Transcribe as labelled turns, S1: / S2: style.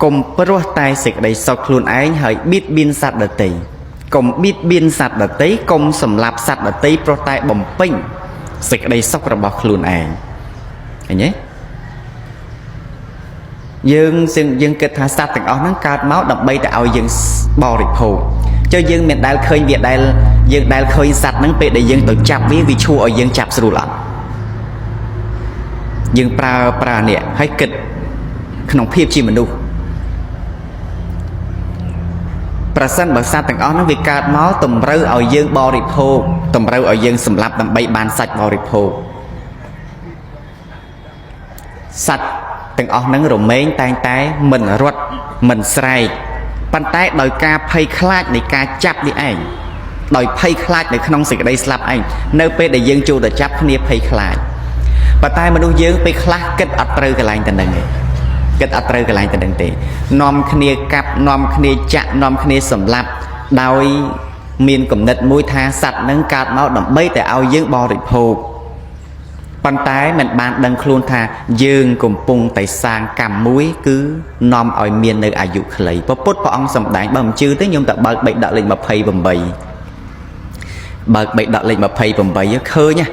S1: កុំព្រោះតែសេចក្តីសុខខ្លួនឯងហើយបៀតបៀនសត្វដទៃកុំបៀតបៀនសត្វដទៃកុំសម្លាប់សត្វដទៃព្រោះតែបំពេញសេចក្តីសុខរបស់ខ្លួនឯងឃើញទេយើងយើងគិតថាសត្វទាំងអស់ហ្នឹងកើតមកដើម្បីតែឲ្យយើងបរិភោគចុះយើងមានដែលឃើញវាដែលយើងដែលឃើញសត្វហ្នឹងពេលដែលយើងទៅចាប់វាវាឈួរឲ្យយើងចាប់ស្រួលអត់យើងប្រើប្រើនេះហើយគិតក្នុងភាពជាមនុស្សប្រសិនបើសត្វទាំងអស់ហ្នឹងវាកើតមកតម្រូវឲ្យយើងបរិភោគតម្រូវឲ្យយើងសម្លាប់ដើម្បីបានសាច់បរិភោគសត្វទាំងអស់ហ្នឹងរមែងតែងតែមិនរត់មិនស្រែកប៉ុន្តែដោយការភ័យខ្លាចនៃការចាប់នេះឯងដោយភ័យខ្លាចនៅក្នុងសេចក្តីស្លាប់ឯងនៅពេលដែលយើងចូលទៅចាប់គ្នាភ័យខ្លាចប៉ុន្តែមនុស្សយើងពេលខ្លះគិតអត់ត្រូវកន្លែងទៅនឹងទេគិតអត់ត្រូវកន្លែងទៅនឹងទេនាំគ្នាកាប់នាំគ្នាចាក់នាំគ្នាសម្លាប់ដោយមានគំនិតមួយថាសត្វនឹងកើតមកដើម្បីតែឲ្យយើងបរិភោគប៉ុន្តែមិនបានដឹងខ្លួនថាយើងកំពុងតែសាងកម្មមួយគឺនាំឲ្យមាននៅអាយុខ្លីព្រះពុទ្ធព្រះអង្គសម្ដែងបើមិនជឿទេខ្ញុំតែបើកបិដកលេខ28បើកបិដកលេខ28ឃើញណា